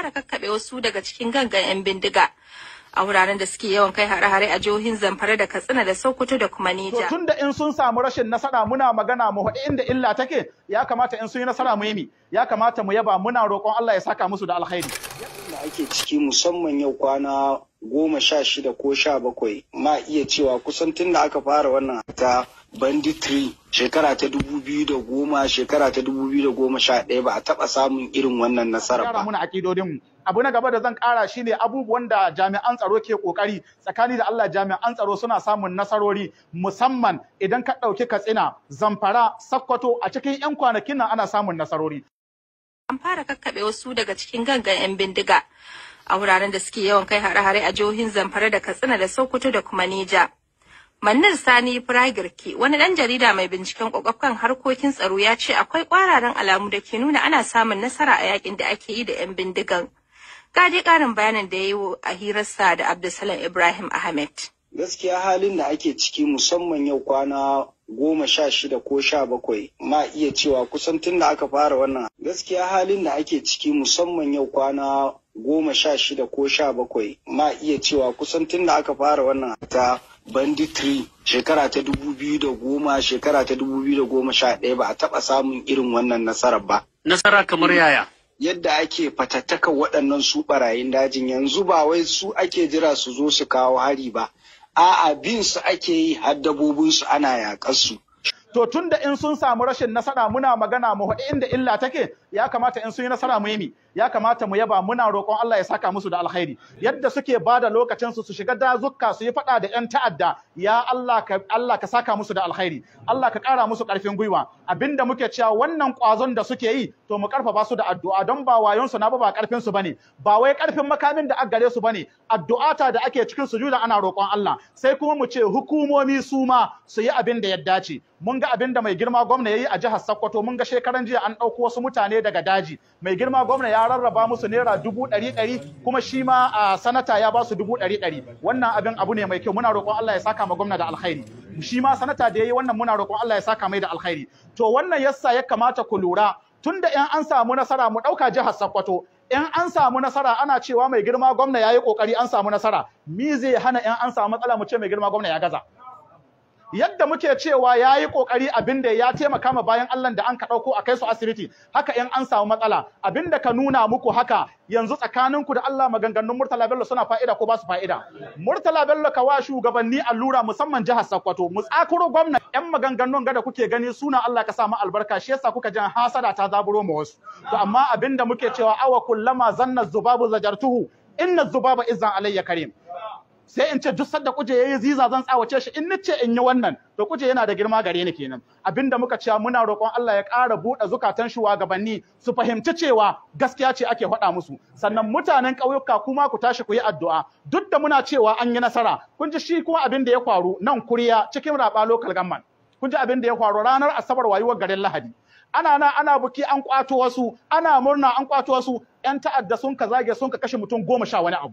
fara kakkaɓe wasu daga cikin gangan 'yan bindiga a wuraren da suke yawan kai hare-hare a jihohin Zamfara da Katsina da Sokoto da kuma Neja. To tunda in sun samu rashin nasara muna magana mu haɗi inda illa take, ya kamata in sun yi nasara mu yi mi, ya kamata mu yaba, muna roƙon Allah ya saka musu da alkhairi. Da ake ciki musamman yau kwana 16 ko 17, ma iya cewa kusan tun da aka fara wannan ta banditry shekara ta 2010, shekara ta 2011, ba a taɓa samun irin wannan nasara ba. Muna akidodin mu. Abu na gaba da zan ƙara shine abubuwan da jami'an tsaro ke ƙoƙari tsakani da Allah, jami'an tsaro suna samun nasarori, musamman idan ka ɗauki Katsina, Zamfara, Sokoto, a cikin 'yan kwanakin nan ana samun nasarori. An fara kakkaɓe wasu daga cikin gangan 'yan bindiga a wuraren da suke yawan kai hare-hare a jihohin Zamfara da Katsina da Sokoto da kuma Neja. Manir Sani Firagirki, wani ɗan jarida mai binciken ƙwaƙwafkan harkokin tsaro, ya ce akwai ƙwararan alamu da ke nuna ana samun nasara a yakin da ake yi da 'yan bindigan. Ga dai ƙarin bayanin da ya yi a hirarsa da Abdulsalam Ibrahim Ahmed. Gaskiya halin da ake ciki musamman yau kwana 16 ko 17, ma iya cewa kusan tun da aka fara wannan, gaskiya halin da ake ciki musamman yau kwana 16 ko 17, ma iya cewa kusan tun da aka fara wannan ta banditry shekara ta 2010, shekara ta 2011, ba a taɓa samun irin wannan nasarar ba. Nasara kamar yaya? Yadda ake fatattaka waɗannan su ɓarayin dajin yanzu, ba wai su ake jira su zo su kawo hari ba. A'a, bin su ake yi har dabbobin su ana yaƙar su. To tunda in sun samu rashin nasara muna magana mu haɗi inda illa take, ya kamata in sun yi nasara mu yi mi, ya kamata mu yaba, muna roƙon Allah ya saka musu da alkhairi. Yadda suke bada lokacin su su shiga dazuka su yi faɗa da ƴan ta'adda, ya Allah ka, Allah ka saka musu da alkhairi, Allah ka ƙara musu ƙarfin gwiwa. Abinda muke cewa, wannan ƙwazon da suke yi, to mu ƙarfafa su da addu'a, don ba wayon su na ba, ba ƙarfin su bane, ba wai ƙarfin makamin da aka gare su bane, addu'a ta da ake cikin sujuda ana roƙon Allah. Sai kuma mu ce hukumomi su ma su yi abin da ya dace. Mun ga abin da mai girma gwamna ya yi a jihar Sokoto, mun ga shekaran jiya an ɗauko wasu mutane daga daji. Mai girma gwamna ya rarraba musu ₦100,000, kuma shi ma a sanata ya ba su 100,000. Wannan abin abu ne mai kyau, muna roƙon Allah ya saka ma gwamna da alkhairi. Shi ma sanata da ya yi wannan, muna roƙon Allah ya saka mai da alkhairi. To wannan yasa ya kamata ku lura, tunda in an samu nasara, mu ɗauka jihar Sokoto, in an samu nasara ana cewa mai girma gwamna ya yi ƙoƙari, an samu nasara. Mi zai hana in an samu matsala mu ce mai girma gwamna ya gaza? Yadda muke cewa ya yi ƙoƙari, abin da ya taimaka ma bayan Allah da an ka ɗauko a kai su asibiti, haka in an samu matsala. Abin da ka nuna muku haka yanzu, tsakaninku da Allah, maganganun Murtala Bello suna fa'ida ko ba su fa'ida? Murtala Bello ka wa shugabanni allura, musamman jihar Sokoto, mu tsakuro gwamna. Yan maganganun ga da kuke gani suna Allah ka sa mu albarka, shi yasa kuka jan hasada ta zaburo mu wasu. To amma abin da muke cewa, awa kullama zanna zubabu zajartuhu, inna zubaba izzan alayya karim. Sai in ce duk sadda kuje yayi ziza zan tsawace shi, in nace in yi wannan, to kuje yana da girma gare ni kenan. Abinda muka cewa, muna roƙon Allah ya ƙara buɗe zukatan shugabanni su fahimci cewa gaskiya ce ake faɗa musu. Sannan mutanen ƙauyuka kuma ku tashi ku yi addu'a. Duk da muna cewa an yi nasara, kun ji shi kuma abin da ya faru nan Kuriya cikin Raba Local Government. Kun ji abin da ya faru ranar Asabar wayuwar garin Lahadi. Ana na ana buki an kwato wasu, ana murna an kwato wasu, 'yan ta'adda sun ka zage sun ka kashe mutum 10 wani abu.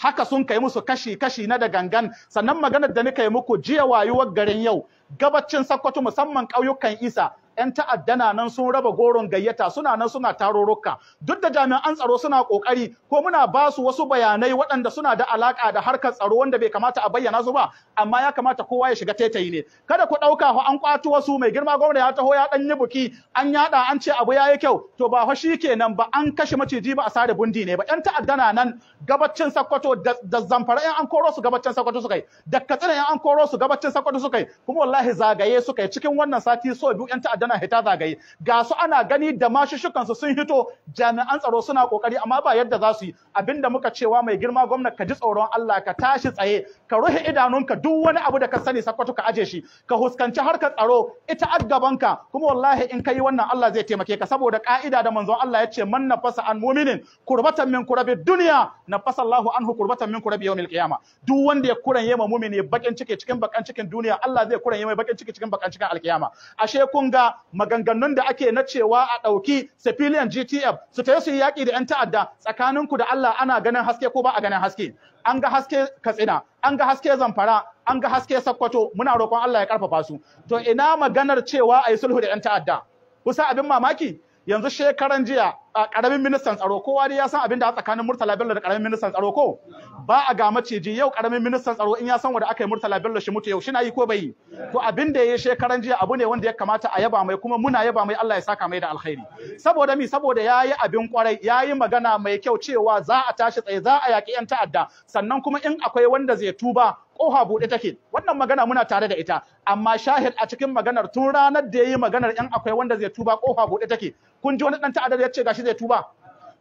Haka sun kai musu kashi-kashi na da gangan. Sannan maganar da nika yi muku jiya, wayuwar garin yau, gabacin Sokoto, musamman ƙauyukan Isa, 'yan ta'adda na nan sun raba goron gayyata, suna nan suna tarurruka. Duk da jami'an tsaro suna kokari, ko muna ba su wasu bayanai waɗanda suna da alaka da harkar tsaro wanda bai kamata a bayyana su ba, amma ya kamata kowa ya shiga taitayi ne. Kada ku ɗauka fa an kwato wasu, mai girma gwamna ya taho ya ɗan yi buki, an yaɗa, an ce abu ya yi kyau, to ba fa shi kenan ba. An kashe maciji ba a sare bundi ne ba. 'Yan ta'adda na nan gabacin Sokoto da Zamfara, 'yan an koro su gabacin Sokoto suka yi, da Katsina 'yan an koro su gabacin Sokoto suka yi, kuma wallahi zagaye suka yi. Cikin wannan sati so biyu 'yan ta'adda na hita zagaye, ga su ana gani da mashushukan su sun hito. Jami'an tsaro suna kokari, amma ba yadda za su yi. Abinda muka cewa, mai girma gwamna, ka ji tsoron Allah, ka tashi tsaye, ka rufe idanunka, duk wani abu da ka sani Sokoto ka aje shi, ka huskanci harkar tsaro, ita gabanka. Kuma wallahi in ka yi wannan, Allah zai taimake ka, saboda ka'ida da manzon Allah ya ce, man nafasa an mu'minin kurbatan min kurabi dunya, nafasa Allahu anhu kurbatan min kurabi yawmil qiyama. Duk wanda ya kuranye ma mu'mini bakin ciki cikin bakan cikin duniya, Allah zai kuranye mai bakin ciki cikin bakan cikin alkiyama. Ashe kun ga maganganun da ake na cewa a ɗauki civilian JTF su tayi su yi yaƙi da 'yan ta'adda, tsakaninku da Allah, ana ganin haske ko ba a ganin haske? An ga haske Katsina, an ga haske Zamfara, an ga haske Sokoto, muna roƙon Allah ya karfafa su. To ina maganar cewa a yi sulhu da 'yan ta'adda? Kusa abin mamaki, yanzu shekaran jiya Karamin ministan tsaro, kowa dai ya san abin da a tsakanin Murtala Bello da karamin ministan tsaro, ko ba a ga maciji. Yau karamin ministan tsaro in ya san wanda aka yi Murtala Bello shi mutu yau, shi na yi ko bai yi? To abin da ya yi shekaran jiya abu ne wanda ya kamata a yaba mai, kuma muna yaba mai, Allah ya saka mai da alkhairi. Saboda mi? Saboda ya yi abin kwarai, ya yi magana mai kyau cewa za a tashi tsaye, za a yaƙi 'yan ta'adda, sannan kuma in akwai wanda zai tuba, koha buɗe take. Wannan magana muna tare da ita, amma shahid a cikin maganar, tun ranar da ya yi maganar in akwai wanda zai tuba, koha buɗe take, kun ji wani ɗan ta'adda da ya ce gashi zai tuba?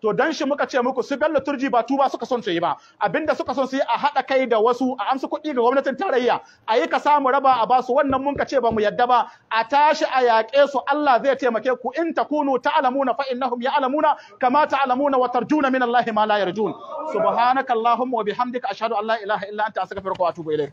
To dan shi muka ce muku su Bello Turji ba tuba suka son su yi ba. Abinda suka son su yi, a haɗa kai da wasu a amsa kuɗi ga gwamnatin tarayya, a yi ka samu raba a basu. Wannan mun ka ce ba mu yadda ba. A tashi a yaƙe su, Allah zai taimake ku. In takunu ta'lamuna fa innahum ya'lamuna kama ta'lamuna wa tarjuna min Allah ma la yarjun. Subhanaka allahumma wa bihamdika, ashhadu an la ilaha illa anta, astaghfiruka wa atubu ilaik.